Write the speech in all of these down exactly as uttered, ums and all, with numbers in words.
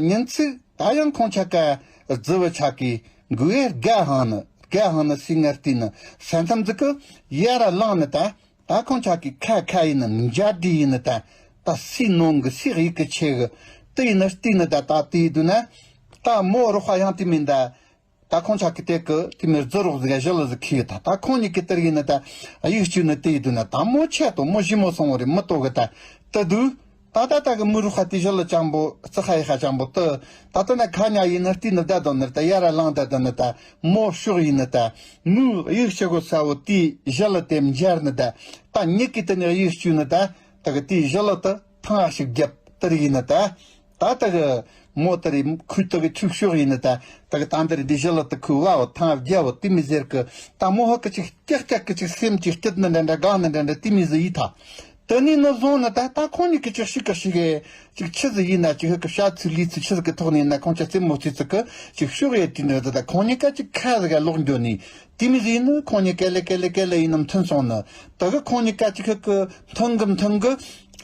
ཉིན་ཚིག་ད་ཡང་ཁོང་ཆ་ཀ་རྫི་བོ་ཆ་ཀའི་མགོའི་སྒ་ཧང་ནི་སྒ་ཧང་ནི་སི་ངར་ཏི་ནི་ས་མཚམས་ཟིག་གི་ཡ་ར་ལངས་ནི་ད། ད་ཁོང་ཆ་ཀའི་ཁ་ཁ་ཡིན་ནི་འཇའ་འདྲི་ཡིན་ནི་ད། ད་སི་ནོང་གི་སི་གཡུག་གི་ཆེ་གི་དེ་ཡིན་ནི་ལྟི་ནི་ད། ད་དེ་ཡི་དུས་ན་ད་མོ་རུ་ཧ་ཡང་དེ་མིན་ད། ད་ཁོང་ཆ་ཀའི་དེ་གི་དེ་མིར་རྫི་རོགས་ཟིག་ག་ཞི་ལི་ཟིག་ཁི་གི་ད། ད་ཁོང་གཉིས་ཀི་དེར་ཡིན་ནི་ད་གཡུག་བཅུག་ནི་དེ་ཡི་དུས་ན་ད་མོ་ཆེ་ཏོ་མོ་ཞི་མོ་སོང་བ་རེད་མི་ཏོ་གི་ད། དེ་དུས་ད་ད་ད་གི་མི་རུ་ཧ་དེ་ཞི་ལི་ཅང་པོ་རྩི་ཧ་ཡི་ཧ་ཅང་པོ་དེ། ད་ད་ན་ཁ་ཉ་ཡིན་ནི་ལྟི་ནི་ད་དོ་ནི་ད་ཡ་ར་ལངས་ད་དོ་ནི་ད། མོ་ཤོག་ཡིན་ནི་ད། མོའི་གཡུག་ཞི་གོ་ས་བོ་དེའི་ཞི་ལི་དེ་འཇར་ནི་ད། ད་ཉིད་ཀྱི་དེ་ནི་གཡུག་བཅུག་ནི་ད། ད་གི་དེའི་ཞི་ལི་དེ་ཐང་ཞིག་རྒྱབ་དེར་ཡིན་ནི་ད། ད་ད་གི་མོ་དེ་རི་ཁུལ་དེ་གི་ཆུ་ཤོག་ཡིན་ནི་ད། ད་གི་ད་འདིར་འདི་ཞི་ལི་དེ་ཁུལ་བ་བོ་ཐང་རྒྱབ་བོ་དེ་མི་ཟེར་གི། ད་མོ་ཧ་གི་ཅིག་ཀྱག་ཀྱག་གི་ཅིག་སེམས་ཀྱི་སྐྱིད་ནི་འདྲ་འདྲ་དགའ་ནི་འདྲ་འདྲ་དེ་མི་ཟི་ཡི་ད། དེ་ནས་ནི་བཟུང་ནི་ད་ད་ཁོང་གཉིས་ཀྱི་ཅིག་ཤི་ཀི་ཤི་གི་ཅིག་ཆི་ཟི་ཡིན་ན་ཅིག་ཧི་ཀི་བཤད་ཚུལ་ལས་ཚུལ་ཆི་ཟི་གི་ཐོག་ནས་ན་ཁོང་ཅག་རྩེད་མོ་རྩེ་ཚུལ་གི་ཅིག་ཤོག་ཡེ་དེ་འདྲ་ད། ད་ཁོང་གཉིས་ཀ་ཅིག་ཁ་ཟི་ག་ལོག་འགྱོ་ནི་དེ་མི་ཟི་ཡིན་ནི་ཁོང་གཉིས་ཀ་ལེ་ཀ་ལེ་ཀ་ལེ་ཡིན་ནམ་མཐུན་སོང་ནི། ད་གི་ཁོང་གཉིས་ཀ་ཅིག་ཧི་ཀི་མཐུན་གི་མཐུན་གི་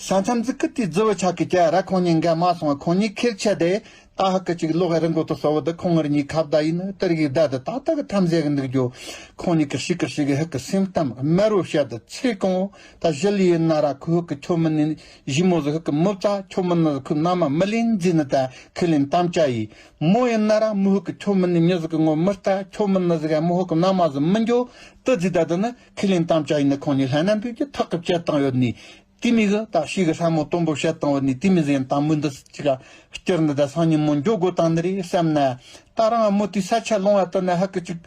ས་མཚམས་ཟི་གི་དེ་རྫི་བོ་ཆ་གི་ཀྱ་ར་ཁོང་གཉིས་འགའ་མ་སོང་བ་ཁོང་གཉིས་ཁེར་ཆ་དེ། ད་ཧ་ཀི་ཅིག་ལོག་རི་མགོ་དུ་སོ་བ་དུ་ཁོང་ངར་གཉིས་ཁ་བརྡ་ཡིན་ནི་དེར་གི་བརྡ་དུ་ད་ད་གི་ཐམས་ཟད་གི་འདུག་རྒྱུ། ཁོང་གཉིས་ཀི་ཤི་ཀི་ཤི་གི་ཧ་ཀི་སེམས་གཏམ་དམར་རོ་བཤད་དུ་ཚེ་གང་བོ་ད་ཞི་ལི་ཡིན་ན་ར་ཁུ་ཧ་ཀི་ཁྱོ་མི་ནི་ཞི་མོ་ཟི་ཧ་ཀི་མི་བཙའ་ཁྱོ་མི་ནི་ཁུ་ན་མ་མི་ལེན་ཟི་ནི་ད་ཁི་ལིན་གཏམ་ཅ་ཡི། མོ་ཡིན་ན་ར་མི་ཧ་ཀི་ཁྱོ་མི་ནི་མྱི་ཟི་ཀི་ངོ་མི་ལྟ་ཁྱོ་མི་ནི་ཟི་ག་མི་ཧ་ཀི་ན་མ་ཟི་མི་འགྱོ། དུ་ཟི་ད་དུ་ནི་ཁི་ལིན་གཏམ་ཅ་ཡི་ནི་ཁོང་གཉིས་ལྷན་ན་འདུག་རྒྱུ་ཐག་གི་བཅད་བཏང་ཡོད་ནི། དེ་མི་གི་ད་ཤི་གི་ཧྲ་མོ་དོན་པོ་བཤད་བཏང་བ་ནི་དེ་མི་ཟིན་ད་མི་འདི་ཅི་ག་སྐྱུར་འདི་ད་སང་ཉིན་མོ་འགྱོ་དགོ་བཏང་ནི་རེད་བསམ་ན། ད་རང་མོ་དེ་ས་ཆ་ལོང་བ་ལྟ་ན་ཧ་གི་ཅིག་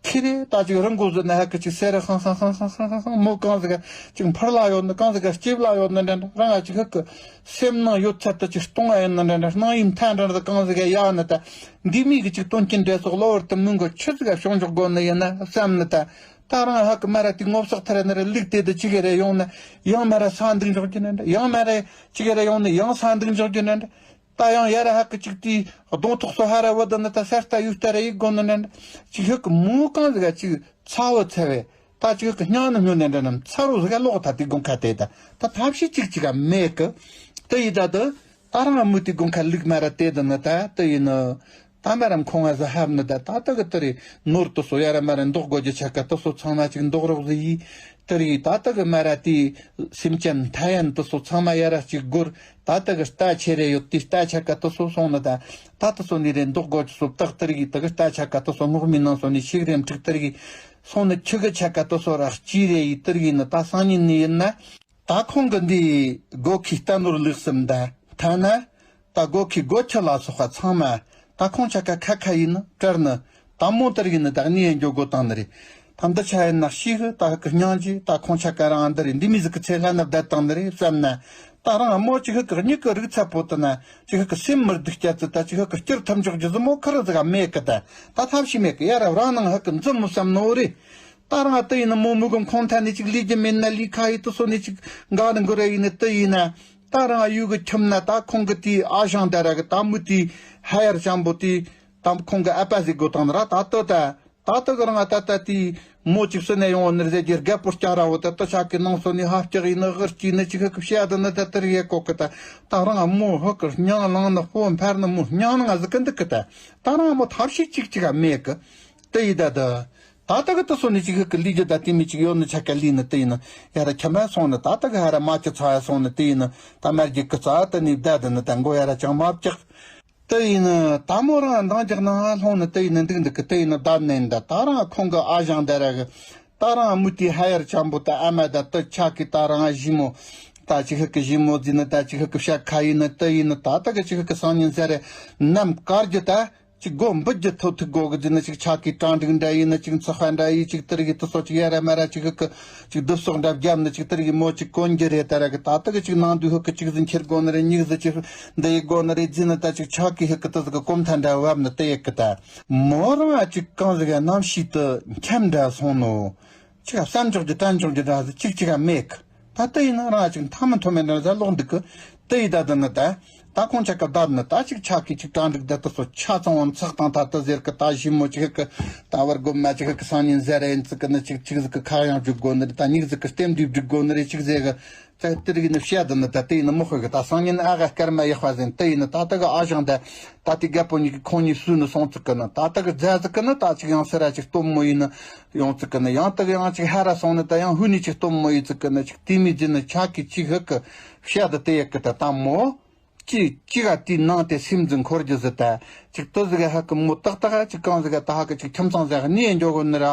ཁི་རེ་ད་ཅིག་རང་མགོ་ཟོ་ན་ཧ་གི་ཅིག་སེ་ར་ཧང་ཧང་ཧང་ཧང་ཧང་ཧང་མོ་གང་ཟིག་ག་ཅིག་འཕར་ལ་ཡོད་ནི་གང་ཟིག་ག་སྐྱིབ་ལ་ཡོད་ནི་འདྲ་འདྲ་རང་ང་ཅིག་ཧ་གི་སེམས་ནང་ཡོད་ཚད་དུ་ཅིག་སྟོང་བ་ཡིན་ནི་འདྲ་འདྲ་སྣང་ཡིན་ཐལ་འདྲ་འདྲ་གང་ཟིག་ག་ཡག་ནི་ད་འདི་མི་གི་ཅིག་དོན་རྐྱེན་འདྲ་སོགས་གློ་བུར་དུ་མི་མགོ་ཆུ་ཟིག་ག་བྱུང་འཇོག་དགོ་ནི་ཡིན་ན་བསམ་ནི་ད། ད་རང་ཧ་གི་མ་ར་དེ་ངོ་བསག་ཐར་ན་ར་ལུག་དེ་དུ་ཅི་ག་རེ་ཡོང་ན་ཡང་མ་ར་ས་འདུག་འཇོག་རྒྱུ་ན་འདྲ། ཡང་མ་ར་ཅི་ག་རེ་ཡོང་ན་ཡང་ས་འདུག་འཇོག་རྒྱུ་ན་འདྲ། ད་ཡང་ཡ་ར་ཧ་གི་ཅིག་དེ་གདོང་ཐོག་སོ་ཧ་ར་བོ་དུ་ནི་ད་སར་ལྟ་ཡུལ་ལྟ་ར་ཡི་དགོ་ནི་ན་འདྲ། ཅིག་ཧ་གི་མོ་གང་ཟིག་ག་ཅིག་ཚ་བོ་ཚ་བས་ད་ཅིག་ཧ་གི་སྙིང་ནི་སྨྱོ་ནི་འདྲ་ནམ་ཚ་རོ་ཟིག་ག་ལོག་ད་དེ་དགོང་ཁ་དེ་ད་ད་ཐབས་ཤེས་ཅིག་ཅིག་ག་མེད་གི། དེ་ཡི་ད་དུ་ད་རང་མུ་དེ་དགོང་ཁ་ལུག་མ་ར་དེ་དུ་ནི་ད་དེ་ཡིན་ནི། ད་མ་རམ་ཁོང་ང་ཟ་ཧབ་ནི་ད་ད་ད་གི་ཏི་རི་ནོར་དུ་སོ་ཡ་ར་མ་ར་འདོག་དགོ་རྒྱུ་ཆ་ཀ་དུ་སོ་ཚང་མ་ཅིག་འདོག་རོགས་ཟི་ཡི་ཏི་རི་ད་ད་གི་མ་ར་དེ་སེམས་ཅན་མཐའ་ཡན་དུ་སོ་ཚང་མ་ཡ་ར་ཅིག་སྒོར་ད་ད་གི་རྟ་ཆེ་རེ་ཡོད་དེ་རྟ་ཆ་ཀ་དུ་སོ་སོང་ནི་ད་ད་དུ་སོ་ནི་རེ་འདོག་དགོ་རྒྱུ་སོ་བཏགས་ཏི་རི་ད་གི་རྟ་ཆ་ཀ་དུ་སོ་སྔོག་མི་ནང་སོ་ནི་ཤིག་རེམ་ཁྲིག་ཏི་རི་སོང་ནི་ཁྱི་གི་ཆ་ཀ་དུ་སོ་ར་སྐྱི་རེ་ཡི་ཏི་རི་ནི་ད་སང་ཉིན་ནི་ཡིན་ན། ད་ཁོང་གི་འདི་སྒོ་ཁའི་རྟ་ནོར་ལུག་གསུམ་དང་ཐ་ན་ད་སྒོ་ཁའི་སྒོ་ཁྱི་ལ་སོགས་པ་ཚང་མ་ད་ཁོང་ཆ་ཀ་ཁ་ཁ་ཡིན་ནི་བྲལ་ནི་ད་མོ་ལྟར་ཡིན་ནི་ད་གནས་ཡན་འགྱོ་དགོ་བཏང་ནི་རེད། ད་འདི་ཆ་ཡིན་ན་ཤི་གི་ད་ཧ་གི་སྙིང་རྗེ་ད་ཁོང་ཆ་ཀ་རང་འདི་རེད། འདི་མི་ཟིག་གི་ཚེ་ལྷ་ན་བསྡད་བཏང་ནི་རེད་བསམ་ན། ད་རང་མོ་ཅིག་ཧ་གི་མྱིག་གི་རིག་ཚད་པོ་དུ་ན་ཅིག་ཧ་གི་སེམས་མི་སྡུག་སྐྱ་ཚི་ད་ཅིག་ཧ་གི་སྐྱུར་ཐམ་འཇོག་རྒྱུ་ཟི་མོ་ཁ་ར་ཟི་ག་མེད་གི་ད་ད་ཐབས་ཤེས་མེད་གི་ཡ་ར་རང་ནང་ཧ་གི་འཛུམ་མོ་བསམ་ནོ་རེད། ད་རང་ཨ་ཏི་ཡིན་ན་མོ་མུ་གུམ་ཁོང་ཐད་ནས་ཅིག་ལས་རྒྱུ་མེད་ན་ལས་ཁ་ཡི་ཏི་སོ་ནས་ཅིག་འགའ་ནི་འགུ་ར་ཡིན་ན་ཏི་ཡིན་ན། ད་རང་ཨ་ཡུ་གི་ཁྱིམ་ན་ད་ཁོང་གི་དེའི་ཨ་ཞང་ད་ར་གི་ད་མུ་དེའི་ཧ་ཡར་ཅང་པོ་དེའི་ད་ཁོང་གི་ཨ་ཕ་ཟིག་དགོ་དང་ནི་ར་ད་ཏི་ད་ད་ཏི་གི་རང་ཨ་ད་ད་དེའི་མོ་ཅིག་སུ་ནས་ཡོང་བ་ནི་རེད་ཟེར་རྒྱུ་རྒད་པོ་སྐྱ་ར་བོ་ད་ཏི་ཆ་གི་ནང་སོ་ནས་ཧ་སྐྱག་ཡིན་ནི་ཧུར་སྐྱིད་ནི་ཅིག་ཧ་གི་བཤད་ད་ནི་ད་ཏི་རི་ཡེ་ཀོ་གི་ད་ད་རང་ཨ་མོ་ཧུ་གི་སྙིང་ལང་ནི་ཧོ་འཕར་ནི་མོ་སྙིང་ནང་ཨ་ཟི་གི་འདུག་གི་ད་ད་རང་ཨ་མོ་ཐབས་ཤེས་ཅིག་ཅིག་ཨ་མེད་གི་ཏི་ཡི་ད་ད། ད་ལྟ་གི་དུ་སོ་ནི་ཅིག་ཧི་ཀི་ལི་རྒྱུ་ད་ཏི་མི་ཅིག་ཡོད་ནི་ཆ་ཀ་ལི་ནི་ཏི་ཡིན་ནི་ཡ་ར་ཁྱམ་ཡ་སོང་ནི་ད་ལྟ་གི་ཧ་ར་མ་ཅི་ཚ་ཡ་སོང་ནི་ཏི་ཡིན་ནི་ད་མར་རྒྱུ་ཀི་ཙ་ཏི་ནི་བདའ་དི་ནི་ད་མགོ་ཡ་ར་ཅང་མ་བཅག་ཏི་ཡིན་ནི་ད་མོ་རང་འདང་རྒྱག་ནང་ལྷོང་ནི་ཏི་ཡིན་ནི་འདུག་འདུག་གི་ཏི་ཡིན་ནི་བདའ་ནི་ད་ད་རང་ཁོང་གི་ཨ་ཞང་ད་ར་གི་ད་རང་མུ་ཏི་ཧ་ཡར་ཆམ་པོ་ད་ཨ་མ་ད་ཏི་ཆ་ཀི་ད་རང་ཞི་མོ་ད་ཅིག་ཧི་ཀི་ཞི་མོ་ཟི་ནི་ད་ཅིག་ཧི་ཀི་ཤ་ཁ་ཡིན་ནི་ཏི་ཡིན་ནི་ད་ད་གི་ཅིག་ཧི་ཀི་སང་ཉིན་ཟེར་རེ་ནམ་དཀར་རྒྱུ་ད། ཅིག་སྒོ་འབུད་རྒྱུ་ཐོ་ཐུག་སྒོ་གི་རྫི་ནི་ཅིག་ཆ་ཀའི་གྲ་འགྲིག་འདྲ་ཡིན་ནི་ཅིག་འཚག་ཧ་འདྲ་ཡིན་ཅིག་ཏི་རི་གི་ཏི་སོ་ཅིག་ཡ་ར་མ་ར་ཅིག་ཧི་ཀི་ཅིག་རྡུབ་སོག་འདྲ་བརྒྱབ་ནི་ཅིག་ཏི་རི་གི་མོ་ཅིག་གོན་རྒྱུ་རེད་ད་ར་གི་ད་ཏི་གི་ཅིག་ནང་དུ་ཧི་ཀི་ཅིག་ཟིན་ཁྱེར་དགོ་ནི་རེད། མྱིག་ཟི་ཅིག་འདི་ཡི་དགོ་ནི་རེད། རྫི་ནི་ད་ཅིག་ཆ་ཀའི་ཧི་ཀི་ཏི་ཟི་གི་གོམ་ཐ་འདྲ་བབ་ནི་ཏི་ཡི་ཀི་ད་མོ་རང་ཅིག་གང་ཟི་ག་རྣམ་ཤེས་དུ་འཁྱམ་འདྲ་སོང་ནོ། ཅིག་བསམ་འཇོག་རྒྱུ་དྲན་འཇོག་རྒྱུ་འདྲ་ཟི་ཅིག་ཅིག་ག་མེད་གི། ད་ལྟ་ཡིན་ན་རང་ཅིག་མཐའ་མི་ཐོ་མེད་འདྲ་ཟ་ལོག་འདུག་གི། ལྟ་ཡི་ད་དུ་ནི་ད། ད་ཁོང་ཆ་སྐབས་ད་ནི་ད་ཅིག་ཆ་གི་ཅིག་གྲ་འགྲིག་ད་ལྟ་སོ་ཆ་ཚང་བ་ཚག་དང་ད་ལྟ་ཟེར་གི་ད་ཞི་མོ་ཅིག་གི་ད་བར་སྒོམ་མ་ཅིག་གི་སང་ཉིན་ཟེར་ཡིན་ཚིག་གི་ནི་ཅིག་ཅིག་ཟིག་གི་ཁ་ཡང་འཇུག་དགོ་ནི་རེད། ད་མྱིག་ཟིག་གི་ལྟེམ་འདུས་འགྲིག་དགོ་ནི་རེད། ཅིག་ཟེར་གི་ ཙག་དེ་རིགས་ནི་བཤད་དུ་ནི་ད་དེ་ཡིན་ནི་མི་ཤོད་གི། ད་སང་ཉིན་ཨ་ག་སྐར་མ་ཡག་པ་ཟིན་དེ་ཡིན་ནི་ད་ད་གི་ཨ་ཞང་ད་ད་དེ་རྒད་པོ་གཉིས་ཀྱི་ཁོང་གཉིས་སུ་ནི་སོང་ཙིག་གི་ནི་ད་ད་གི་རྫ་ཟིག་གི་ནི་ད་ཅིག་ཡང་སེ་ར་ཅིག་སྟོན་མོ་ཡིན་ནི་ཡོང་ཙིག་གི་ནི་ཡང་ད་གི་ཡང་ཅིག་ཧ་ར་སོང་ནི་ད་ཡང་ཧུ་ནི་ཅིག་སྟོན་མོ་ཡིན་ཙིག་གི་ནི་ཅིག་དེ་མི་ཟིན་ནི་ཆ་གི་ཅིག་ཧི་གི་བཤད་དུ་དེ་ཡག་གི་ད་ད་མོ། ཅི་ཅི་ག་དེའི་ནང་དེ་སེམས་འཛིན་འཁོར་རྒྱུ་ཟི་ད། ཅིག་ཏུ་ཟི་ག་ཧ་གི་མོ་ཏག་ཏག་ཅིག་གང་ཟི་ག་ད་ཧ་གི་ཅིག་ཁྱིམ་ཚང་ཟི་ག་གནས་འགྱོ་གོ་ནི་ར་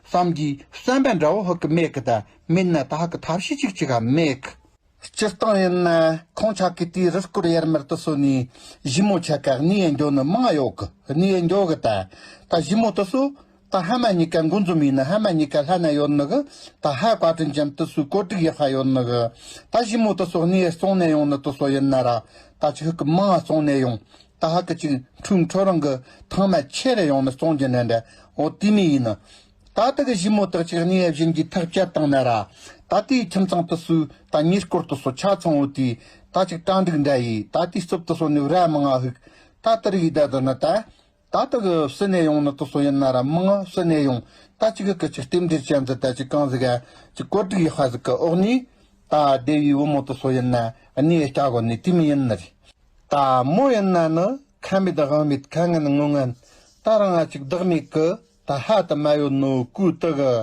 བསམ་གྱི་བསམ་པ་འདྲ་བོ་ཧ་གི་མེད་གི་ད། མེད་ན་ད་ཧ་གི་ཐབས་ཤེས་ཅིག་ཅི་ག་མེད་གི། སྤྱིར་བཏང་ཡིན་ན་ཁོང་ཆ་གི་དེའི་རི་སྐོར་ཡར་མར་དུ་སོ་ནི་ཞི་མོ་ཆ་ག་གནས་འགྱོ་ནི་མང་ཡོད་གི། གནས་འགྱོ་གི་ད། ད་ཞི་མོ་དུ་སོ། ད་ཧ་མ་གཉིས་ཀ་འགོ་འཛོམས་ཡིན་ན་ཧ་མ་གཉིས་ཀ་ལྷ་ན་ཡོད་ནི་གི། ད་ཧ་བཀའ་དྲིན་ཅན་དུ་སུའི་བཀོད་སྒྲིག་ཡག་པ་ཡོད་ནི་གི། ད་ཞི་མོ་དུ་སོགས་ནས་སོང་ནས་ཡོང་ནི་དུ་སོ་ཡིན་ན་ར། ད་ཅི་ཧུ་གི་མང་སོང་ནས་ཡོང་། ད་ཧ་གི་ཅིག་འཁྲུག་འཁྲུག་རང་གི་ཐང་མ་ཆེ་རེ་ཡོང་ནི་སོང་རྒྱུ་ནི་འདྲ་འོ་དེ་མི་ཡིན་ནི། ད་ད་གི་ཞི་མོ་དག་ཅིག་གནས་ཡབ་བཞིན་གྱི་ཐག་བཅད་བཏང་ན་ར། ད་དེའི་ཁྱིམ་ཚང་དུ་སུའི་ད་ཉེ་སྐོར་དུ་སོ་ཆ་ཚང་འོ་དེ། ད་ཅིག་གྲ་འགྲིག་འདྲ་ཡིས་ད་དེའི་རྩུབ་དུ་སོ་ནི་ར་མང་ང་ཧུག་ད་དེ་རིགས་ད་དུ་ནི་ད། ད་ལྟ་གི་ཕྱི་ནས་ཡོང་ནི་དུ་སོ་ཡིན་ན་ར་མང་ཕྱི་ནས་ཡོང་ད་ཅི་གི་གི་ཅིག་རྟེན་འབྲེལ་ཅན་ཟིག་ད་ཅིག་གང་ཟིག་ག་ཅིག་བཀོད་སྒྲིག་ཡག་པ་ཟིག་གི་འོག་ནས་ད་སྡེ་བའི་བུ་མོ་དུ་སོ་ཡིན་ན་གནས་སྐྱ་གོ་ནི་དེ་མི་ཡིན་ནི་རེད། ད་མོ་ཡིན་ན་ནི་ཁ་མེད་དབང་མེད་ཁ་ངན་ངོ་ངན་ད་རང་ང་ཅིག་བདག་མེད་གི་ད་ཧ་ད་མ་ཡོད་ནོ་ཀུ་དུ་གི་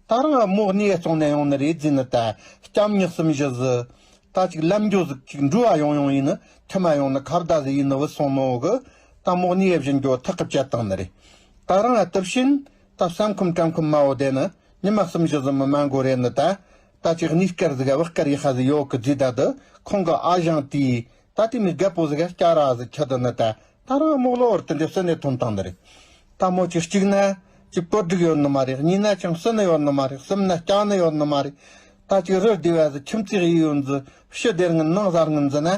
ད་རང་མོ་གནས་སོང་ནས་ཡོང་ནི་རེད་ཟིན་ནི་ད་སྐྱམ་ཉག་སུམ་བཞི་ཟི། ད་ཅིག་ལམ་འགྱོ་ཟིག་ཅིག་འགྲོ་བ་ཡོང་ཡོང་ཡིན་ནི་ཐི་མ་ཡོང་ནི་ཁ་བརྡ་ཟིག་ཡིན་ནི་བུད་སོང་ནོ་གི། ད་མོ་གནས་ཡབ་བཞིན་འགྱོ་ཐག་གི་བཅད་བཏང་ནི་རེད། ད་རང་ཨ་དུ་བྱིན་ད་བསམ་ཁོམ་དྲན་ཁོམ་མ་བོ་དེ་ནི་ཉི་མ་གསུམ་བཞི་ཟིག་མི་མ་འགོ་རེད་ནི་ད། ད་ཅིག་གནས་སྐར་ཟིག་ག་བག་དཀར་ཡག་པ་ཟིག་ཡོད་གི་རྫི་ད་དུ་ཁོང་གི་ཨ་ཞང་དེས་ད་དེ་མི་རྒད་པོ་ཟིག་ག་སྐྱ་ར་ཟིག་ཁྱི་དུ་ནི་ད། ད་རང་མོ་གློ་བུར་དུ་འདི་ཕྱི་ནས་ཐོན་བཏང་ནི་རེད། ད་མོ་ཅིག་གཅིག་ན་ཅིག་བཀོད་སྒྲིག་ཡོད་ནི་མ་རེད། གཉིས་ན་ཅང་ཕྱི་ནི་ཡོད་ནི་མ་རེད། གསུམ་ན་སྐྱ་ནི་ཡོད་ནི་མ་རེད། ད་ཅིག་རི་སྡེ་བ་ཟིག་ཁྱིམ་མཚེས་ཡི་ཡོད་འཛི་ཕྱི་སྡེར་ངན་ནང་གཟར་ངན་འཛི་ན།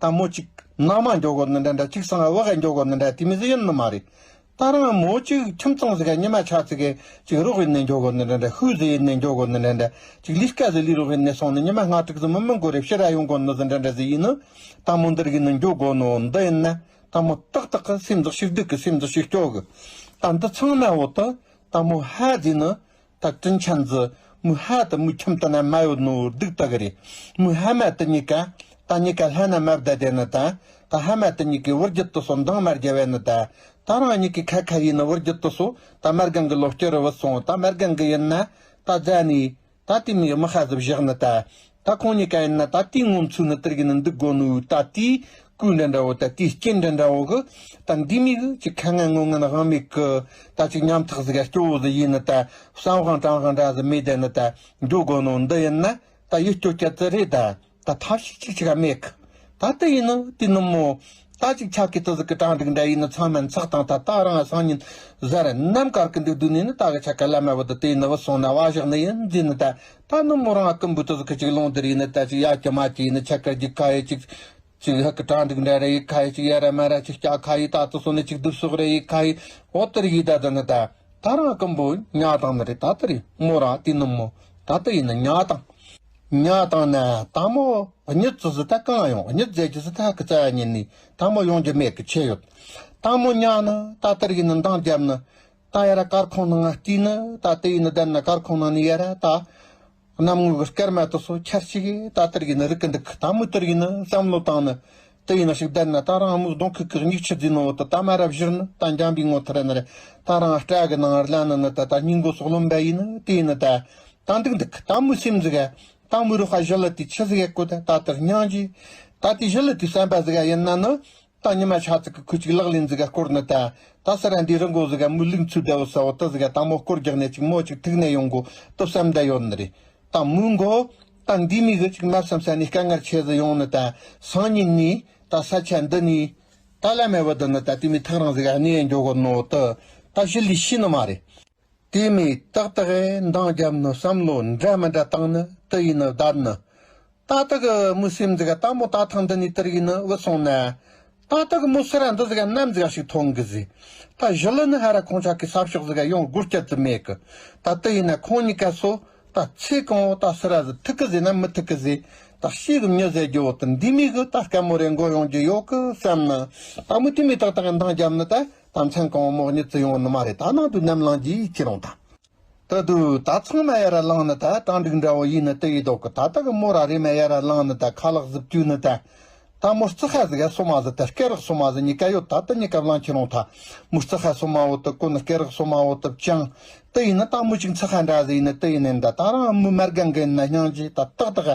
ད་མོ་ཅིག་ནང་མ་འགྱོ་དགོ་ནི་འདྲ་འདྲ་ཅིག་སང་བག་ག་འགྱོ་དགོ་ནི་འདྲ་དེ་མི་ཟིག་ཡིན་ནི་མ་རེད། ད་རང་མོ་ཅིག་ཁྱིམ་ཚང་ཟིག་ག་ཉི་མ་ཆ་ཚིག་གི་ཅིག་རོགས་ཡིན་ནས་འགྱོ་དགོ་ནི་འདྲ་འདྲ་ཤུལ་ཟིག་ཡིན་ནས་འགྱོ་དགོ་ནི་འདྲ་འདྲ་ཅིག་ལས་ཀ་ཟིག་ལས་རོགས་ཡིན་ནས་སོང་ནི་ཉི་མ་ལྔ་དྲུག་ཟིག་མི་མི་འགོ་རེ་ཕྱི་ར་ཡོང་དགོ་ནི་ཟིག་འདྲ་འདྲ་ཟིག་ཡིན་ནི། ད་མོ་འདིར་གི་ནི་འགྱོ་དགོ་ནོ་འདི་ཡིན་ན། ད་མོ་ཏག་ཏག་གི་སེམས་ཟིག་ཤིག་སྡུག་གི་སེམས་ཟིག་ཤིག་སྐྱོ་གི། ད་འདི་ཚང་མ་འོ་ད། ད་མོ་ཧ་ཟིག་ནི། ད་དྲིན་ཆེན་ཟིག་མོ་ཧ་ད་མོ་ཁྱིམ་དུ་ན་མ་ཡོད་ནོ་སྡུག་ད་གི་རེད། མོ་ཧ་མ་དུ་གཉིས་ཀ་ད་གཉིས་ཀ་ལྷ་ན་མ་བདའ་དེ་ནི་ད། ད་ཧ་མ་དུ་གཉིས་ཀའི་བུ་རྒྱུད་དུ་སོ་འདང་མ་རྒྱ་བས་ནི་ད། ད་རང་གཉིས་ཀའི་ཁ་ཁ་ཡིན་ནི་བུ་རྒྱུད་དུ་སོ་ད་མར་གང་གི་ལོ་སྐྱོ་རུ་བུད་སོང་ད་མར་གང་གི་ཡིན་ན་ད་རྫ་ནི། ད་དེ་མིག་མི་ཧ་ཟི་བཞག་ནི་ད། ད་ཁོང་གཉིས་ཀ་ཡིན་ན་ད་དེའི་ངོ་མཚོན་ནི་དེར་གི་ནི་འདུག་དགོ་ནི་ད་དེའི་ཀུན་འདྲ་འདྲ་བོ་ད་དེའི་རྐྱེན་འདྲ་འདྲ་བོ་གི། ད་འདི་མིག་གི་ཅིག་ཁ་ངན་ངོ་ངན་དབང་མེད་གི། ད་ཅིག་ཉམ་ཐག་ཟིག་ག་སྐྱོ་བོ་ཟིག་ཡིན་ནི་ད་བསམ་དབང་དྲང་དབང་འདྲ་ཟིག་མེད་དེ་ནི་ད་འགྱོ་དགོ་ནོ་འདི་ཡིན་ན་ད་ཡིད་སྐྱོ་སྐྱ་ཙི་རེད་ད། ད་ཐབས་ཤེས་ཅིག་ཅིག་ག་མེད་གི། ད་ལྟ་ཡིན་ནི་དེ་ནི་མོ། ད་ཅིག་ཆ་གི་ཏི་ཟིག་གི་གྲ་འགྲིག་འདྲ་ཡིན་ནི་ཚང་མ་ཚགས་དང་ད་ད་རང་སང་ཉིན་གཟར་ནམ་དཀར་གི་འདུག་འདུག་ནི་ནི་ད་གི་ཆ་ག་ལ་མ་བ་ད་དེ་ཡིན་ནི་བུད་སོང་ན་བ་བཞག་ནི་ཡིན་འཛིན་ནི་ད། ད་ནི་མོ་རང་ཀུན་པུ་ཏི་ཟིག་གི་ཅིག་ལོང་འདིར་ཡིན་ནི་ད་ཅིག་ཡ་ཅི་མ་ཅི་ཡིན་ནི་ཆ་ག་རྒྱུག་ཁ་ཡི་ཅིག་ཅིག་ཧ་གི་གྲ་འགྲིག་འདྲ་ར་ཡི་ཁ་ཡི་ཅིག་ཡ་ར་མ་ར་ཅིག་སྐྱ་ཁ་ཡི་ད་ཏི་སོ་ནི་ཅིག་སྡུག་སོག་ར་ཡི་ཁ་ཡི་འོ་ཏི་རི་ཡི་ད་ད་ནི་ད། ད་རང་ཀུན་པོ་ཉ་དང་ནི་རེད་ད་ལྟ་རེད་མོ་རང་དེ་ནི་མོ། ད་ལྟ་ཡིན་ན་ཉ་དང་། ཉ་དང་ན་ད་མོ་གཉིད་ཙི་ཟི་ད་གང་ཡོང་གཉིད་ཟེར་གྱི་ཟི་ད་ཧ་གི་རྩ་ཡ་ཉིན་ནི་ད་མོ་ཡོང་རྒྱུ་མེད་གི་ཆེ་ཡོད། ད་མོ་ཉ་ནི་ད་ལྟ་རེད་ནི་འདང་རྒྱབ་ནི། ད་ཡ་ར་དཀར་ཁོང་ནང་ང་བལྟས་ནི་ད་ལྟ་ཡིན་ནི་བསྡད་ན་དཀར་ཁོང་ནང་ནི་ཡ་ར་ད། གནམ་ངོ་གི་སྐར་མ་དུ་སོ་ཆར་ཞིག་ད་ལྟ་རེད་ནི་རིག་གི་འདུག་གི་ད་མོ་ལྟ་རེད་ནི་བསམ་བློ་བཏང་ནི། དེ་ཡིན་ན་ཞིག་བསྡད་ན་ད་རང་མོ་གདོང་ཁུག་གི་སྙིགས་ཆུ་རྫི་ནོ་ད་ད་མ་རབ་བཞུར་ནི་ད་འཇམ་པའི་ངོ་ཐར་ནི་རེད། ད་རང་སྐྲ་གི་ནང་རླན་ནི་ནི་ད་ད་སྙིང་མགོ་སོགས་རློན་པ་ཡིན་ནི་དེ་ཡིན་ནི་ད། ད་འདུག་འདུག་ད་མོ་སེམས་ཟིག་ག་ད་མོ་རུ་ཁ་ཞི་ལི་དེ་ཆི་ཟིག་ག་གོ་ད་ད་ལྟར་སྙིང་རྗེ། ད་དེ་ཞི་ལི་དེ་བསམ་པ་ཟིག་ག་ཡིན་ན་ནི། ད་ཉི་མ་ཆ་ཚིག་གི་ཁུ་ཅིག་ལག་ལེན་ཟིག་ག་སྐོར་ནི་ད། ད་ས་ར་འདི་རི་མགོ་ཟིག་ག་མོ་ལིང་ཚུ་ད་བུ་ས་བོ་ད་ཟིག་ག་ད་མོ་སྐོར་རྒྱག་ནས་ཅིག་མོ་ཅིག་ཐུག་ནས་ཡོང་གོ་ད་བསམ་ད་ཡོད་ནི་རེད། ད་མོའི་མགོ། ད་འདི་མི་གི་ཅིག་མ་བསམ་ས་ནས་དཀའ་ངལ་ཆེ་ཟིག་ཡོང་ནི་ད། སང་ཉིན་ནས་ད་ས་ཆ་འདི་ནས་ད་ལ་མེ་བ་ད་ནི་ད་དེ་མི་ཐག་རང་ཟིག་ག་གནས་འགྱོ་གོ་ནོ་ད། ད་ཞི་ལི་ཤི་ནི་མ་རེད། དེ་མི་ཏག་ཏག་གི་འདང་རྒྱབ་ནི་བསམ་བློ་འདྲ་མི་འདྲ་བཏང་ནི་དེ་ཡིན་ནི་བསྡད་ནི། ད་ལྟ་གི་མོ་སེམས་ཟིག་ག་ད་མོ་ད་ཐང་འདི་ནས་དེར་ཡིན་ནི་བུད་སོང་ན། ད་ལྟ་གི་མོ་སི་ར་འདི་ཟིག་ག་ནམ་ཟིག་ག་ཞིག་ཐོན་གི་ཟིག་ད་ཞི་ལི་ནི་ཧ་ར་ཁོང་ཆ་གི་ས་ཕྱོགས་ཟིག་ག་ཡོང་སྒོ་སྐྱ་ཙི་མེད་གི། ད་ལྟ་ཡིན་ན་ཁོང་གཉིས་ཀ་སོ། ད་ཚེ་གང་བོ་ད་སི་ར་ཟིག་ཐུག་གི་ཟིག་ན་མི་ཐུག་གི་ཟིག་ད་ཤེས་གི་མྱི་ཟེར་རྒྱུ་བོ་ད་འདི་མི་གི་ད་དཀའ་མོ་རེ་མགོ་ཡོང་རྒྱུ་ཡོད་གི་བསམ་ན། ད་མོ་དེ་མི་ཏག་ཏག་གི་འདང་རྒྱབ་ནི་ད་ད་མཚན་གང་བོ་མོ་གཉིད་ཙི་ཡོང་ནི་མ་རེད། ད་ནང་དུ་ནམ་ལངས་རྒྱུ་ཡིད་ཀྱི་རུང་ད། ད་དུ་ད་ཚང་མ་ཡར་ལངས་ནི་ད་གྲ་སྒྲིག་འདྲ་བོ་ཡིན་ནི་དེ་ཡིན་མདོག་གི། ད་ད་གི་མོ་ར་རེ་མ་ཡར་ལངས་ནི་ད་ཁ་ལག་ཟིག་བཅུག་ནི་ད། ད་མོ་རྩི་ཁ་ཟིག་ག་སོ་མ་ཟིག་ད་སྐེ་རགས་སོ་མ་ཟིག་གཉིས་ཀ་ཡོད། ད་ད་གཉིས་ཀ་བླངས་ཁྱེར་འོང་ད། མོ་རྩི་ཁ་སོ་མ་བོ་ད་གོན་ནི་སྐེ་རགས་སོ་མ་བོ་ད་བཅང་། དེ་ཡིན་ནི་ད་མོ་ཅིག་རྩི་ཁ་འདྲ་ཟིག་ཡིན་ནི་དེ་ཡིན་ནི་ད། ད་རང་མོ་མར་གན་གི་ཡིན་ན་སྙིང་རྗེ་ད་ཏག་ཏག་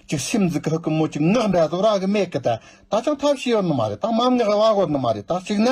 ཅིག་སེམས་ཟིག་གི་ཧུ་གི་མོ་ཅིག་ངག་འདྲ་ཟིག་རག་གི་མེད་གི་ད། ད་ཅང་ཐབས་ཤེས་ཡོད་ནི་མ་རེད། ད་མ་ངག་བ་གོ་ནི་མ་རེད། ད་གཅིག་ན།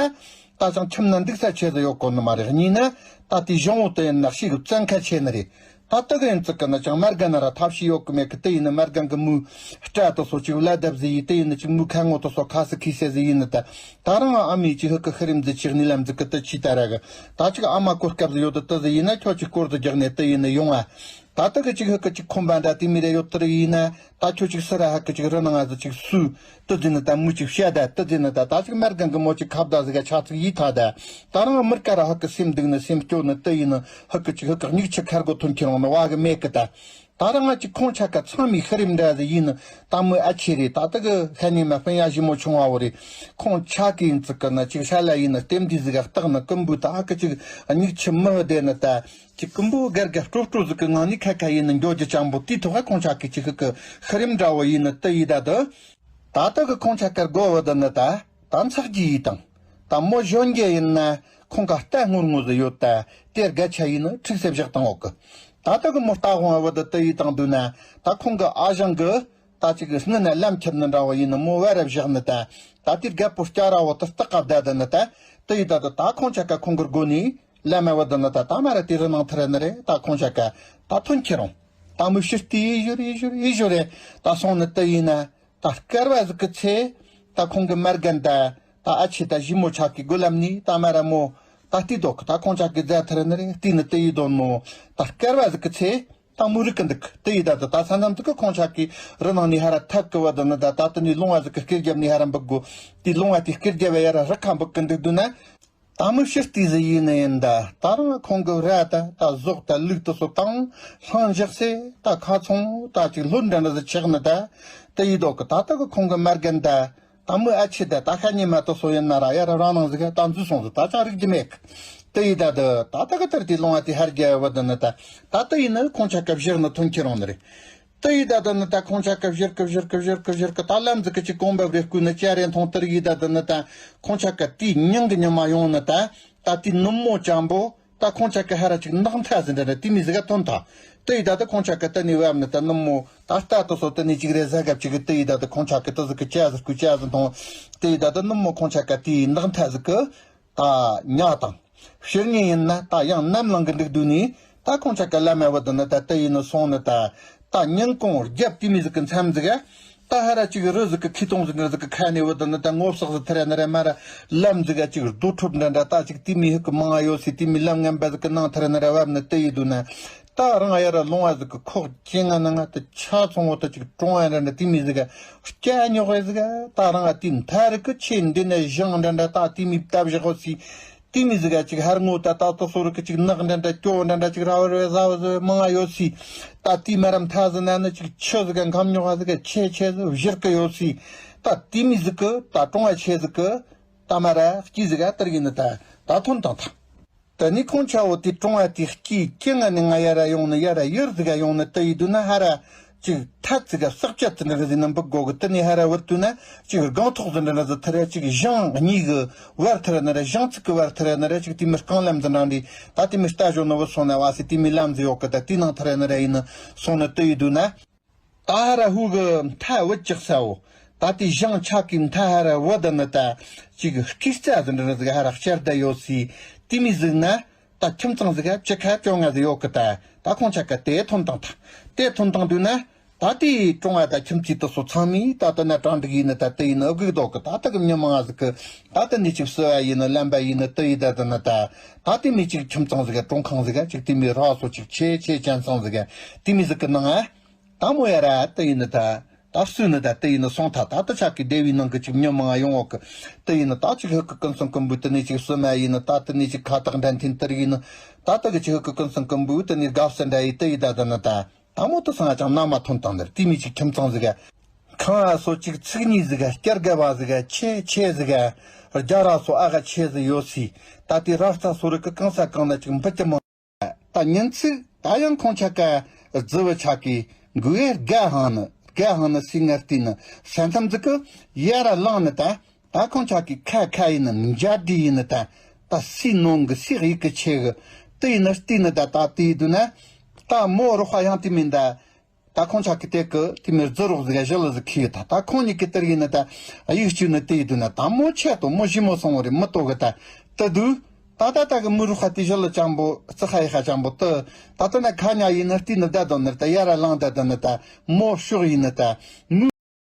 ད་ཅང་ཁྱིམ་ན་འདུག་ས་ཆེ་ཟིག་ཡོད་གོ་ནི་མ་རེད། གཉིས་ན། ད་དེ་གཞུང་བོ་དེ་ཡིན་ན་ཤེས་གི་བཙན་ཁ་ཆེ་ནི་རེད། ད་ལྟ་གི་ཡིན་ཙི་གི་ན་ཅང་མར་གན་ན་ར་ཐབས་ཤེས་ཡོད་གི་མེད་གི། དེ་ཡིན་ན་མར་གན་གི་མོའི་སྐྲ་དེ་སོ་ཅིག་བླ་དབ་ཟིག་ཡིན། དེ་ཡིན་ན་ཅིག་མོའི་ཁ་ངོ་དེ་སོ་ཁ་སི་ཁི་སེ་ཟིག་ཡིན་ནི་ད། ད་རང་ཨ་མས་ཅིག་ཧུ་གི་ཤི་རིམ་ཟིག་ཅིག་ནི་ལམ་ཟིག་གི་དེ་ཅི་ད་ར་གི། ད་ཅིག་ཨ་མ་གོ་སྐབས་ཟིག་ཡོད་དེ་དེ་ཟིག་ཡིན་ན་ཁྱོད་ཅིག་སྐོར་ཟིག་རྒྱག་ནས་དེ་ཡིན་ན་ཡོང་ཨ། ད་ལྟ་གི་ཅིག་ཧུ་གི་ཅིག་ཁོམ་པ་འདྲ་དེ་མི་རེ་ཡོད་དེ་རིགས་ཡིན་ན། ད་ཁྱོད་ཅིག་སི་ར་ཧ་གི་ཅིག་རི་ནང་ང་ཟིག་ཅིག་སུ། དེ་ཟིན་ནི་ད་མོ་ཅིག་བཤད་ད། དེ་ཟིན་ནི་ད་ད་ཅིག་མར་གན་གི་མོ་ཅིག་ཁ་བརྡ་ཟིག་ག་ཆ་ཚིག་ཡིད་ཐ་ད། ད་རང་མིར་ཀ་ར་ཧ་གི་སེམས་སྡུག་ནི་སེམས་སྐྱོ་ནི་དེ་ཡིན་ནི་ཧ་གི་ཅིག་ཧ་གི་སྙིགས་ཆུ་ཁར་གོ་ཐོན་ཁྱེར་འོང་ནི་བ་གི་མེད་གི་ད། ད་རང་ང་ཅིག་ཁོང་ཆ་ག་ཚང་མའི་ཤི་རིམ་འདྲ་ཟིག་ཡིན་ནི་ད་མོ་ཨ་ཆེ་རེད། ད་ད་གི་ཤ་ཉེ་མ་སྤུན་ཡ་ཞི་མོ་ཆུང་བ་བོ་རེད། ཁོང་ཆ་གི་ཡིན་ཙི་གི་ནི་ཅིག་ཤ་ལ་ཡིན་ནི་ལྟེམ་དི་ཟིག་ག་སྟག་ནི་ཀུན་པོ་ད་ཧ་གི་ཅིག་སྙིགས་ཆུ་མི་བ་དེ་ནི་ད། ཅིག་ཀུན་པོ་སྒར་སྒར་སྤྲོ་སྤྲོ་ཟིག་གི་ངང་ནས་ཁ་ཁ་ཡིན་ནི་འགྱོ་རྒྱུ་ཅང་པོ་དེའི་ཐོག་ཁ་ཁོང་ཆ་གི་ཅིག་ཧུ་གི་ཤི་རིམ་འདྲ་བོ་ཡིན་ནི་དེ་ཡིན་ད་དུ། ད་ལྟ་གི་ཁོང་ཆ་གར་དགོ་བ་དུ་ནི་ད་ད་འཚག་རྒྱུ་ཡིན་དང་། ད་མོ་གཞོན་རྒྱུ་ཡིན་ན་ཁོང་ག་རྟ་སྔོར་ངོ་ཟིག་ཡོད་ད། དེར་སྒ་ཆ་ཡིན་ནི་ཁྲིག་སེ་བཞག་དང་འོག་གི། ད་ལྟ་གི་མོ་རྟ་དབང་བ་དུ་དེ་ཡིན་དང་དུ་ན་ད་ཁོང་གི་ཨ་ཞང་གི། ད་ཅིག་སྔུན་ན་ལམ་ཁྱེར་ནི་འདྲ་བོ་ཡིན་ནི་མོ་བར་བཞག་ནི་ད། ད་དེ་རྒད་པོ་སྐྱ་ར་བོ་དེ་སྟག་ག་བདའ་དི་ནི་ད། དེ་ཡི་ད་དུ་ད་ཁོང་ཆ་ག་ཁོང་གི་སྒོ་ནས་ལམ་མ་བ་དི་ནི་ད། ད་མ་ར་དེ་རི་ནང་ཐི་ར་ནི་རེད། ད་ཁོང་ཆ་ག་ད་ཐོན་ཁྱེར་རུང་། ད་མོ་ཕྱིར་དེ་ཡི་ཞོར་ཡི་ཞོར་ཡི་ཞོར་རེད། ད་སོང་ནི་དེ་ཡིན་ན་ད་སྐར་བ་ཟིག་གི་ཚེ། ད་ཁོང་གི་མར་གན་ད། ད་ཨ་ཆེ་ད་ཞི་མོ་ཆ་གི་སྒོ་ལམ་ནས་ད་མ་ར་མོ། ད་ལྟའི་དོག་གི་ད་ཁོང་ཆ་གི་རྫ་ཐི་ར་ནི་རེད། ལྟས་ནི་དེ་ཡི་དོན་མོ། ད་སྐར་བ་ཟིག་གི་ཚེ། ད་མོ་རིག་གི་འདུག་དེ་ཡི་ད་དུ་ད་ས་མཚམས་དུ་གི་ཁོང་ཆ་གི་རི་ནང་ནས་ཧ་ར་ཐབ་གི་བ་དུ་ནི་ད། ད་དུ་ནི་ལུང་བ་ཟིག་གི་སྐེ་རྒྱབ་ནས་ཧ་ར་འབུག་གོ། དེ་ལུང་བ་དེ་སྐེ་རྒྱབ་བ་ཡ་ར་རི་ཁ་འབུག་གི་འདུག་དུ་ན། ད་མོ་ཕྱིར་ལྟས་ཟིག་ཡིན་ནི་ཡིན་ད། ད་རང་ཁོང་གི་ར་ད་ད་ཟོག་ད་ལུག་དུ་སོ་དང་ལྷང་འཇག་སེ་ད་ཁ་ཚོང་ད་ཅིག་ལྷོད་འདྲ་འདྲ་ཟིག་ཆགས་ནི་ད། དེ་ཡི་དོག་གི་ད་ད་གི་ཁོང་གི་མར་གན་ད། ད་མོ་ཨ་ཆེ་ད་ད་ཤ་ཉེ་མ་དུ་སོ་ཡིན་ན་ར་ཡ་ར་རང་ནང་ཟིག་ད་འཛུལ་སོང་ཟིག་ད་ཅང་རིག་རྒྱུ་མེད་གི། དེ་ཡི་ད་དུ་ད་ད་གི་དེར་དེ་ལོང་བ་དེ་ཧར་རྒྱ་བ་དུ་ནི་ད། ད་དེ་ཡིན་ནི་ཁོང་ཆ་སྐབས་བཞིར་ནི་ཐོན་ཁྱེར་རུང་ནི་རེད། དེ་ཡི་ད་དུ་ནི་ད་ཁོང་ཆ་སྐབས་བཞིར་གི་བཞིར་གི་བཞིར་གི་བཞིར་གི་ད་ལམ་ཟིག་གི་ཅིག་གོང་འབབ་རེ་བསྐུལ་ནི་ཅ་རེ་མཐོང་དེར་ཡི་ད་དུ་ནི་ད། ཁོང་ཆ་ག་དེའི་ཉིན་གི་ཉི་མ་ཡོང་ནི་ད། ད་དེ་ནུབ་མོ་ཅང་པོ། ད་ཁོང་ཆ་གི་ཧ་ར་ཅིག་ནག་མཐའ་ཟིན་འདྲ་འདྲ་དེ་མི་ཟིག་ག་ཐོན་ཐལ། དེ་ཡི་ད་ད་ཁོང་ཆ་གི་ད་ནི་བབ་ནི་ད་ནུབ་མོ་ད་ལྟ་དུ་སོ་ད་ནི་ཅིག་རེ་ཟ་གབ་ཅིག་གི་དེ་ཡི་ད་ད་ཁོང་ཆ་གི་ད་ཟིག་གི་ཅ་ཟིག་གི་ཅ་ཟིག་མཐོང་། དེ་ཡི་ད་ད་ནུབ་མོ་ཁོང་ཆ་ག་དེའི་ནག་མཐའ་ཟིག་གི་ད་ཉག་དང་། ཕྱིར་ཉིན་ཡིན་ན་ད་ཡང་ནམ་ལངས་གི་འདུག་དུས་ནི་ད་ཁོང་ཆ་ག་ལམ་མ་བུད་ནི་ད་དེ་ཡི་ནི་སོང་ནི་ད། ད་ཉིན་གུང་རྒྱབ་དེ་མི་ཟིག་གི་མཚམས་ཟིག་ག་ད་ཧ་ར་ཅིག་རི་ཟིག་གི་ཁེ་གདོང་ཟིག་འདྲ་ཟིག་གི་ཁ་ནས་བུད་དུ་ནི་ད་ངོ་བསགས་ཟིག་ཐི་ར་ནི་ར་མ་ར་ལམ་ཟིག་ག་ཅིག་རྡོ་ཁྲོབ་འདྲ་འདྲ་ད་ཅིག་དེ་མི་ཧུ་གི་མང་ང་ཡོད་སི་དེ་མི་ལམ་ངན་པ་ཟིག་གི་ནང་ཐི་ར་ནི་ར་བབ་ནི་དེ་ཡི་དུ་ན། ད་རང་ཡ་ར་ལུང་བ་ཟིག་གི་ཁོག་ཅན་ང་ནང་ང་དུ་ཆ་ཚོང་བོ་དུ་ཅིག་གྲོང་བ་འདྲ་འདྲ་དེ་མི་ཟིག་ག་སྐྱ་ཉོག་བ་ཟིག་ག་ད་རང་ང་དེ་མཐའ་རིག་གི་ཆེ་འདི་ནས་ཞང་འདྲ་འདྲ་ད་དེ་མི་བཏབ་བཞག་གོ་སི། དེ་མི་ཟིག་ག་ཅིག་ཧར་ངོ་ད་ད་ཏོ་སོ་རུ་གི་ཅིག་ནག་འདྲ་འདྲ་སྐྱོ་འདྲ་འདྲ་ཅིག་ར་བར་བའི་ཟ་བ་ཟི་མང་ང་ཡོད་སི། ད་དེ་མ་རམ་ཐ་ཟི་ན་ནི་ཅིག་ཆུ་ཟིག་ག་ཁམ་ཉོག་ག་ཟིག་ག་ཆེ་ཆེ་ཟི་བཞིར་གི་ཡོད་སི། ད་དེ་མི་ཟིག་གི་ད་གྲོང་བ་ཆེ་ཟིག་གི་ད་མ་ར་སྐྱིད་ཟིག་ག་དར་གི་ནི་ད་ད་ཐོན་དང་ཐང་། ད་ནི་ཁོང་ཆ་བོ་དེ་གྲོང་བ་དེ་སྐྱིད་ཀྱི་ང་ནི་ང་ཡ་ར་ཡོང་ནི་ཡ་ར་ཡུར་ཟིག་ག་ཡོང་ནི་ད་ཡི་དུ་ན་ཧ་ར། ཅིག་ཐད་ཙི་ག་ཟག་བཅད་ཙི་འདྲ་གི་ཟི་ན་འབུག་གོ་གི་དེ་ནས་ཧ་ར་བུད་དུ་ན་ཅིག་སྒང་ཐོག་ཟི་འདྲ་འདྲ་ཟི་ཐི་ར་ཅིག་ཞང་གཉིས་གི་བར་ཐི་ར་ན་ར་ཞང་ཚིག་གི་བར་ཐི་ར་ན་ར་ཅིག་དེ་མི་རྐང་ལམ་ཟི་འདྲ་འདི་ད་དེ་མི་རྟ་ཞོ་ནི་བུད་སོང་ན་བ་སི་དེ་མི་ལམ་ཟི་ཡོག་གི་ད་དེ་ནང་ཐི་ར་ན་ར་ཡིན་ནི་སོང་ནི་དེ་ཡི་དུ་ན། ད་ཧ་ར་ཧུ་གི་མཐའ་བུད་ཅིག་ས་བོ། ད་དེ་ཞང་ཆ་གི་མཐའ་ཧ་ར་བུད་ད་ནི་ད་ཅིག་སྐྱིད་རྩ་ཟི་འདྲ་འདྲ་ཟི་ག་ཧ་ར་བསྐྱར་ད་ཡོད་སི་དེ་མི་ཟི་ན། ད་ཁྱིམ་ཚང་ཟིག་ག་བཅུ་ཁ་བཅོ་ལྔ་ཟིག་ཡོད་གི་ད། ད་ཁོང་ཆ་ག་དེ་ཐོན་དང་ཐ། དེ་ཐོན་དང་དུས་ན། ད་དེའི་གྲོང་བ་ད་ཁྱིམ་གཅིག་ཏུ་སོ་ཚང་མས་ད་ལྟ་ན་གྲ་འགྲིག་ཡིན་ནི་ད་དེ་ཡིན་ནི་ཨུ་གུག་དོག་གི་ད་ད་གི་མྱི་མང་ང་ཟིག་གི། ད་དེ་ནས་ཅིག་བསུ་བ་ཡིན་ནི་ལམ་པ་ཡིན་ནི་དེ་ཡི་ད་དེ་ན་ད། ད་དེ་མི་ཅིག་ཁྱིམ་ཚང་ཟིག་ག་གྲོང་ཁང་ཟིག་ག་ཅིག་དེ་མི་ར་སོ་ཅིག་ཆེ་ཆེ་ཅན་ཚང་ཟིག་ག་དེ་མི་ཟིག་གི་ནང་ང་། ད་མོ་ཡ་ར་དེ་ཡིན་ནི་ད། ད་སུ་ནི་ད་དེ་ཡིན་ནི་སོང་ཐ། ད་ད་ཆ་གི་སྡེ་བའི་ནང་གི་ཅིག་མྱི་མང་ཡོང་འོག་གི། དེ་ཡིན་ནི་ད་ཅིག་ཧུ་གི་ཀུན་སེང་ཀུན་པོའི་དེ་ནས་ཅིག་སུ་མ་ཡིན་ནི་ད་དེ་ནས་ཅིག་ཁ་བཏགས་འདྲ་འཐེན་དེར་ཡིན་ནི། ད་ད་གི་ཅིག་ཧུ་གི་ཀུན་སེང་ཀུན་པོའི་དེ་ནས་དགའ་བསུ་འདྲ་ཡི་དེ་ཡི་ད་ད་ནི་ད། ད་མོ་དུ་སང་ཅང་ན་མ་ཐོན་དང་ནི་དེ་མི་ཅིག་ཁྱིམ་ཚང་ཟིག་ག་ཁང་ཨ་སོ་ཅིག་ཚིག་གཉིས་ཟིག་ག་སྐྱར་ག་བ་ཟིག་ག་ཆེ་ཆེ་ཟིག་ག་རྒྱ་ར་སོ་ཨ་ག་ཆེ་ཟིག་ཡོད་སི། ད་དེ་ར་རྩ་སོ་རི་གི་གང་ས་གང་ན་ཅིག་འབུ་ཅི་མང་། ད་ཉིན་ཚིག་ ད་ཡང་ཁོང་ཆ་ཀ་རྫི་བུ་ཆ་ཀི་གུ་ཨེ་དགའ་ཧང་ནི་དགའ་ཧང་ནི་སི་ངར་ཏི་ནི་སན་ཐམ་ཛི་ཀི་ཡ་ར་ལང་ནི་ད། ད་ཁོང་ཆ་ཀི་ཁ་ཁ་ཡིན་ནི་འཇའ་ཌི་ཡིན་ནི་ད། ད་སི་ནོང་གི་སི་ཡི་གི་ཆེ་གི་ཏི་ཡིན་ནི་ཏི་ནི་ད། ད་ཏི་དུ་ན་ད་མོ་རོགས་ཡང་ཏི་མིན་ད། ད་ཁོང་ཆ་ཀི་དེ་ཀི་ཏི་མི་རྫི་རོགས་ཟིག་ཞི་ལི་ཟིག་ཁི་ཡོད་ད། ད་ཁོང་གཉིས་ཀི་ཏི་ཡིན་ནི་ད་ཡིག་སྐྱུ་ནི་ཏི་དུ་ན་ད་མོ་ཆེ་ཏོ་མོ་ཞི་མོ་སོང་བ་རེ་མི་ཏོ་གི་ད་ཏི་དུ། ད་ད་ད་གི་མི་རུ་ཁ་ཏི་ཞི་ལི་ཅང་པོ་རྩི་ཁ་ཡི་ཁ་ཅང་པོ་ཏི། ད་ད་ན་ཁ་ཉ་ཡིན་ནི་ཏི་ནི་ད་དོ་ནི་ད་ཡ་ར་ལང་ད་ད་ནི་ད་མོ་ཤོག་ཡིན་ནི་ད་མི།